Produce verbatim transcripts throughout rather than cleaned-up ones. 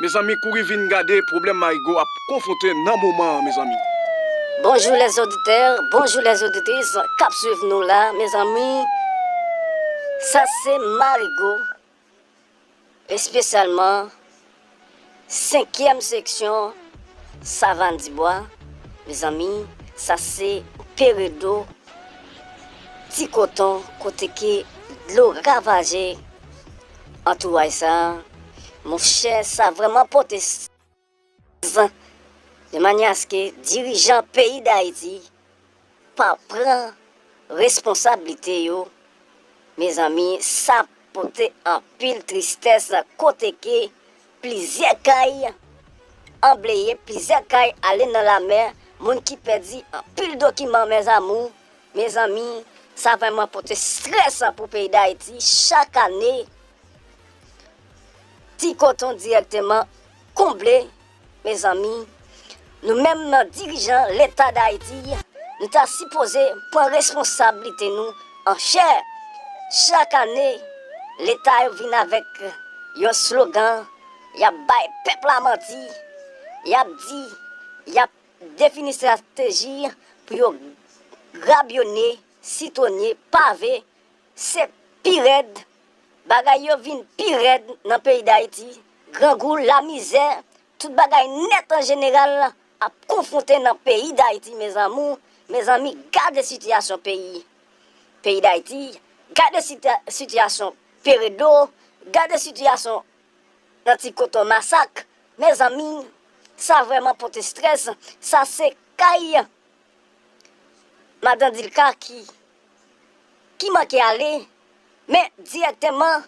Mezanmi, kouri vin gade pwoblèm Marigo ap konfwonte nan moman an, mezanmi. Bonjou lèzoditè, bonjou lèzoditris k ap swiv nou la, mezanmi. Sa se Marigo, espesyalman senkyèm seksyon Savann Dibwa, mezanmi. Sa se Peredo, Ti Koton, kote ke dlo ravaje antouraj sa a. Monchè, sa vrèman pote de manyè aske dirijan peyi Dayiti pa pran responsablite yo, mezanmi, sa pote anpil tristès kote ke plizyè kay anbleye, plizyè kay ale nan lamè, moun ki pèdi anpil dokiman, mezanmi, mezanmi, sa vrèman pote strès pou peyi Dayiti chak ane. Ti Koton dirèkteman konble, mezanmi. Nou menm nan dirijan Leta Dayiti, nou ta sipoze pran responsablite nou an chè. Chak ane, Leta yo vin avèk yon slogan, y ap bay pèp la manti, y ap di, y ap defini estrateji pou yo grabyone, sitonye, pave, se pi rèd. Bagay yo vin pi rèd nan peyi Dayiti. Grangou, lamizè, tout bagay nèt an jeneral ap konfwonte nan peyi Dayiti, mezanmi. Mezanmi, gade sitiyasyon peyi, peyi Dayiti. Gade sitiyasyon Peredo. Gade sitiyasyon nan Ti Koton, Masak. Mezanmi, sa vrèman pote strès. Sa se kay Madan Dilka ki, ki manke ale, men dirèkteman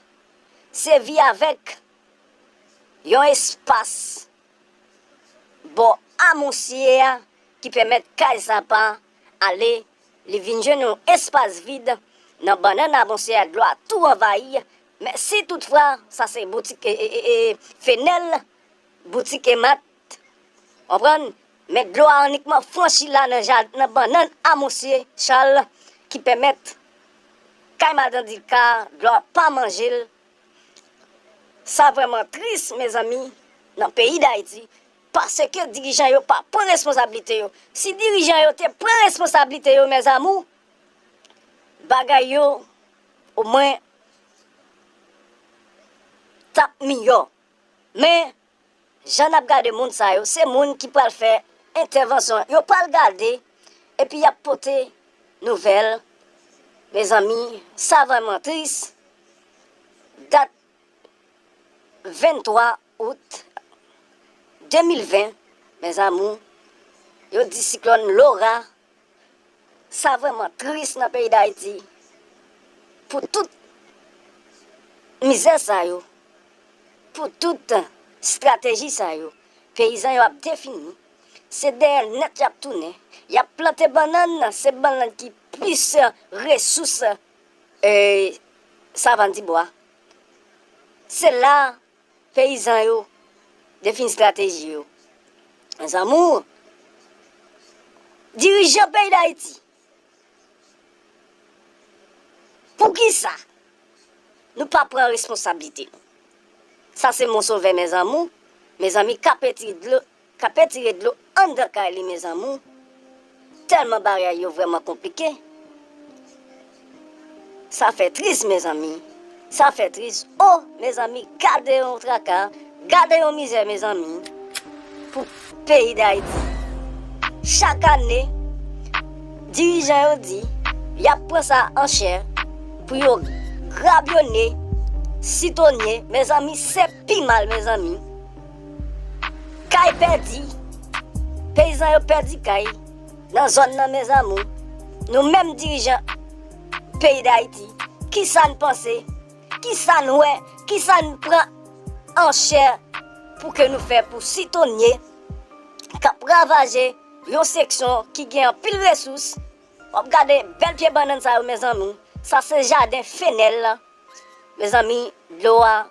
sèvi avèk yon espas bò Amonsye a ki pèmèt kay sa pa ale, li vin jwenn yon espas vid nan bannann Amonsye a, dlo a tou anvayi. Men si toutfwa sa se boutik e, e, e, e, Fenèl, boutik Emat, konprann? Men dlo a inikman franchi la nan, nan bannann Amonsye Chal ki pèmèt kay Madan Dilka, dlo a pa manje l. Sa vrèman tris, mezanmi, nan peyi Dayiti, paske dirijan yo pa pran responsablite yo. Si dirijan yo te pran responsablite yo, mezanmi, bagay yo, omwen, t ap miyò. Men, jan n ap gade moun sa yo, se moun ki pral fè entèvansyon. Yo pral gade, epi y ap pote nouvèl. Mezanmi, sa vrèman tris. Dat venntwa out de mil ven, mezanmi, yo di siklòn Laura. Sa vrèman tris nan peyi Dayiti. Pou tout mizè sa yo, pou tout estrateji sa yo, peyizan yo ap defini. Se dèyè nèt y ap tounen. Y ap plante bannann, se bannann ki plis resous, e, Savann Dibwa. Se la peyizan yo defini estrateji yo. Mezanmi, dirijan peyi Dayiti, poukisa nou pa pran responsablite nou? Sa se Monsovè, mezanmi. Mezanmi, k ap retire dlo, k ap retire dlo anndan kay li, mezanmi. Tèlman bagay yo vrèman konplike. Sa fè tris, mezanmi. Sa fè tris. O, mezanmi, gade yon traka, gade yon mizè, mezanmi, pou peyi Dayiti. Chak ane, dirijan yo di y ap pran sa an chè pou yo grabyone, sitonye, mezanmi, se pi mal, mezanmi. Kay pèdi, peyizan yo pèdi kay nan zòn nan, mezanmi. Nou menm dirijan peyi Dayiti, kisa n panse, kisa n wè, kisa n pran an chè pou ke nou fè pou sitonye k ap ravaje yon seksyon ki gen anpil resous. W ap gade bèl pye bannann sa yo, mezanmi. Sa se jaden Fenèl. Mezanmi, dlo a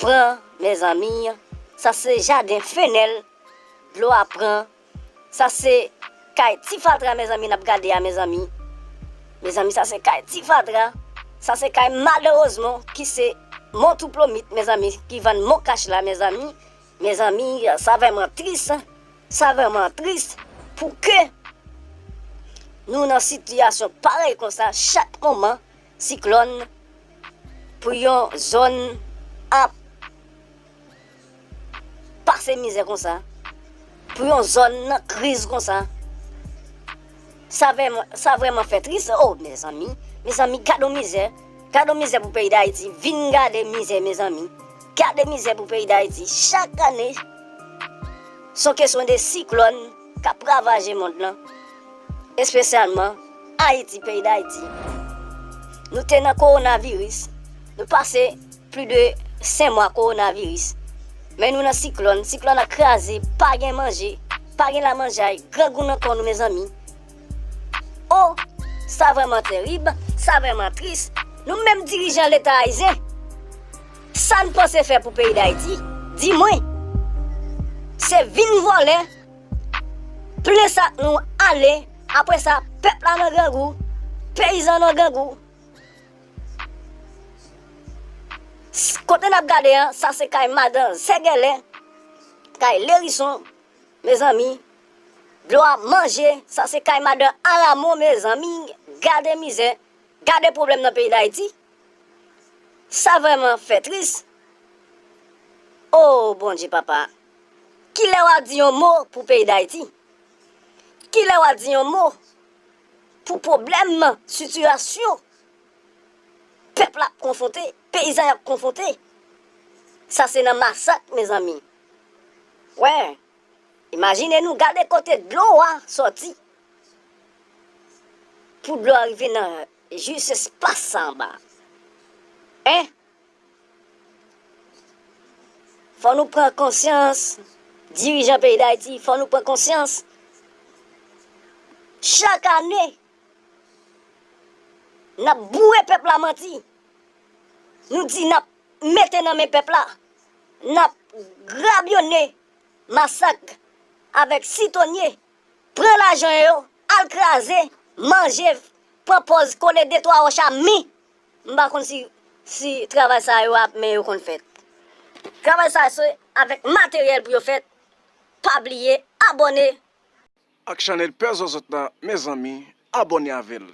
pran, mezanmi. Sa se jaden Fenèl. Dlo a pran. Sa se kay Ti Fatra, mezanmi, n ap gade a, mezanmi. Mezanmi, sa se kay Ti Fatra. Sa se kay malerezman ki se Mont Ouplomit, mezanmi, ki vann Mont Kach la, mezanmi. Mezanmi, sa vrèman tris, sa vrèman tris pou ke nou nan sitiyasyon parèy konsa, chak moman, siklòn, pou yon zòn ap pase mizè konsa, pou yon zòn nan kriz konsa. Sa vrèman, sa vrèman fè tris. Oh, mezanmi, mezanmi, gade yon mizè, gade yon mizè pou peyi Dayiti. Vin gade mizè, mezanmi. Gade mizè pou peyi Dayiti. Chak ane, se yon kesyon de siklòn k ap ravaje mond lan, espesyalman Ayiti, peyi Dayiti. Nou te nan kowonaviris, nou pase plis de senk mwa kowonaviris. Men nou nan siklòn, siklòn nan kraze, pa gen manje, pa gen lamanjay, grangou nan kò nou, mezanmi. Oh, sa vrèman terib, sa vrèman tris. Nou menm dirijan Leta ayisyen, sa n panse fè pou peyi Dayiti? Di mwen. Se vin vòlè, plen sak nou ale, apre sa, pèp la nan grangou, peyizan nan grangou. S-, kote n ap gade an, sa se kay madan Zègèlè, kay Lerison, mezanmi. Dlo a manje, sa se kay madan Alamon, mezanmi. Gade mizè, gade pwoblèm nan peyi Dayiti. Sa vrèman fè tris. Oh, Bondye, papa. Kilè w a di yon mo pou peyi Dayiti? Kilè w a di yon mo pou pwoblèm, sitiyasyon pèp la ap konfwonte, peyizan y ap konfwonte? Sa se nan masak, mezanmi. Wè, imajine nou, gade kote dlo a sòti. Pou dlo a rive nan jis espas sa anba. Hein? Fò nou pran konsyans, dirijan peyi Dayiti, fò nou pran konsyans. Chak ane, n ap boure pèp la manti. Nou di n ap mete nan men pèp la. N ap grabyone, masak avèk sitonye. Pran lajan yo, al kraze, manje, pran pòz, kole de twa wòch a mi. M pa konn si, si travay sa yo ap men yo konn fèt. Travay sa yo se avèk materyèl pou yo fèt. Pa bliye abòne. Ak chanèl Pè Zòzòt la, mezanmi, abòne avè l.